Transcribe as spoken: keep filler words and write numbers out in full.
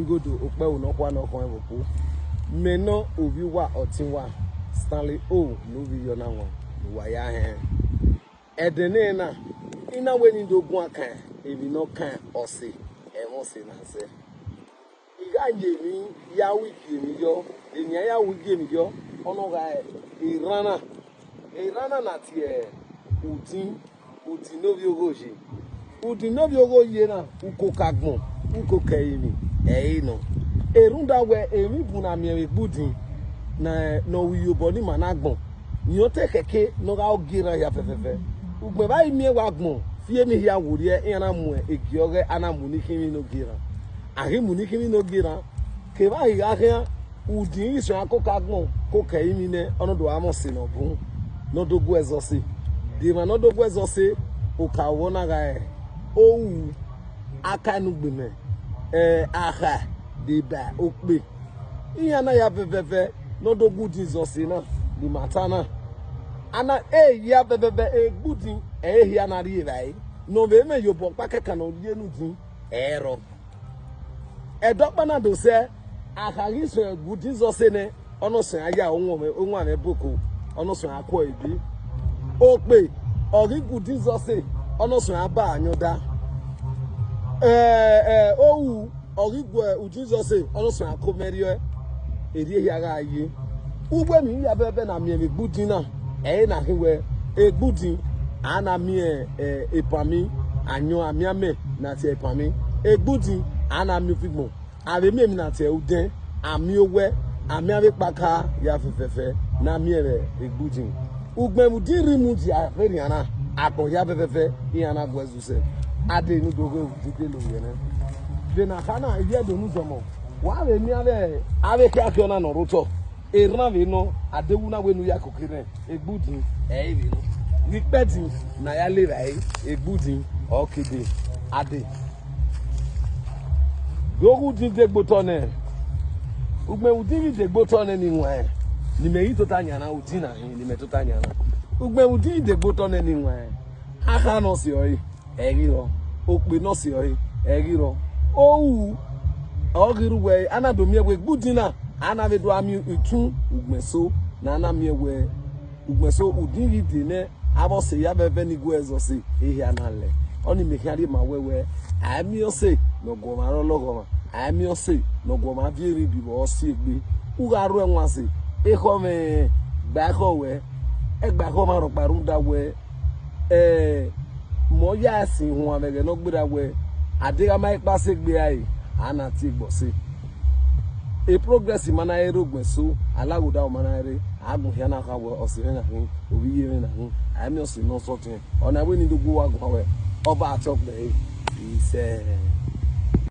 Igodo okpẹvbo ne ọ khua ne ọ khọn ẹvbo kpo. Mẹ nọ ovbi uwa ọtẹn uwa, Stanley O ne ovbi iyọ na wan ne uwa ya hẹn. Ẹdẹ nẹ na, I na wẹ ne I do guan kan emwi ne ọ kan ọse, ẹmwẹ ọse na zẹ. I gha ye emwi ya ru igie emwi yọ, emwi a ya ru igie emwi yọ, ọ nọ gha erhan na. Erhan na na tie udin, udin ne ovbi ogho ye. Udin ne ovbi ogho ye na, uko ka agbọn, uko ka ẹrinmwi, ẹ i re nọ. Erhunmwuda wẹ emwi bun na miẹn vbe egbe udin, na, ne ọ ru iyobọ ne ima na agbọn, rẹn ọtẹn khẹke ne ọ gha gie erhan hia fẹfẹfẹ. Ugbẹn vbe a i miẹn wẹ agbọn fi emwi hia werriẹ, iran na mu egie ọghẹ, a na mu ne ikhinmwi ne ogie erhan. A ghi mu ne ikhinmwi ne ogie erhan, kevbe a ghi gha khian, udin ghi suẹn a koko agbọn, koko ẹrinmwi nẹ, ọ nọ do gha mwẹ ọse ne ọ bun, ne ọ do gu ẹzọ ọse. De emwa ne ọ do gu ẹzọ ọse, okaro vbọ na gha re, ohu, akaenugbemẹ, ẹ, akha, deba, okpe. Iran na ya vẹvẹvẹ ne ọ do gu udin zẹ ọse na, ne ima ta na. A na, e ya vẹvẹvẹ egbe udin, ẹ i hia na rri evbare, ne ọ vbe mwẹ iyobọ ọkpa kẹkan ne ọ rhie ne udin, ẹ i rrọọ. Ẹdẹ ọkpa na do sẹ, akha ghi suẹn egbe udin zẹ ọse nẹ, ọ nọ suẹn a ya owanmwẹ, owanmwẹ boko, ọ nọ suẹn a kuọ ebe. Okpe, ọ ghi gu udin zẹ ọse, ọ nọ suẹn a ba ayọn da. Ẹ, ẹ, ohu, ọ ghi gu udin zẹ ọse, ọ nọ suẹn a ko mẹ rriọ, erriọ hia gha ye. Uwu emwi hia vẹvẹ ne a miẹn vbe egbe udin na, ẹ i re ne a khin wẹ egbe udin, a na miẹn, ẹ, epanmi, ayọn amianmẹ ne a tie epanmi. Egbe udin, a na miẹn ufigbọn, a vbe miẹn emwi ne a tie udẹn, a miẹn owẹ, a miẹn avbe ekpaka hia fẹfẹfẹ ne a miẹn vbe egbe udin. Ugbẹn vbe udin rre imudia vbe errian na, agbọn hia fẹfẹfẹ iran na gu ẹzọ ọse. A dee ne u do ghe udin de lo yẹ nẹ. Vbe ne a kha na, ivbi Ẹdo ne u zọmọ, wa vbe miẹn avbe, avbe khiakhiọ na ne ọ rre otọ. Erhan vbe nọ, a deghẹ u na wẹ ne u ya koko erhẹn, egbe udin, ẹ i re vbe nọ. Ne ikpẹdin ne a ya le evbare, egbe udin, ọ ke dee, a dee. Do ghe udin degbe otọ nẹ, ugbẹn vbe udin ghi degbe otọ nẹ ne I wan, ne imẹ ghi tota yan na, udin na hin ne imẹ tota yan na. Ugbẹn vbe udin ghi degbe otọ nẹ ne I wan, akha ne ọ si ọre, ẹ i ghi rrọọ, okpe ne ọ si ọre, ẹ i ghi rrọọ. Ohu, ọ ghi rre uwẹ, a na do miẹn wẹ egbe udin na, a na vbe do gha miẹn itun ugbẹn eso, ne a na miẹn wẹ ugbẹn eso udin ghi dee nẹ, avbe ọse hia vẹvẹ ni gu ẹzọ ọse, ehia na lẹ. Ọnii mẹ khian rhie ma wẹ wẹ, a i miẹn ọse ne ọ gu ọmwa rre ọlọghọmwa, a i miẹn ọse ne ọ gu ọmwa viọ emwi biẹ vbe ọ si egbe. U gha ru ẹwaẹn ọse, ekhọe mwẹ gba ekhọe ruẹ, ẹgba ekhọe ọmwa rhọkpa rhunmwuda wẹ, ẹ, mẹ ọ ya sin huan vbe ẹghẹ ne ọ gberra wẹ, a deghẹ a ma kpa sẹ egbe rae, a na tie egbe ọse. E progress ma na rre ugbẹn eso, alaghodaro ma na rre, a gun khian na kha wẹ ọse mwẹ na khin, ovbi iye mwẹ na khin, a i miẹn ọse ne ọ sọtiẹn. Ọna wẹ ne I do gu uwa guan wẹ, ọ ba tọ kpẹre, isẹ.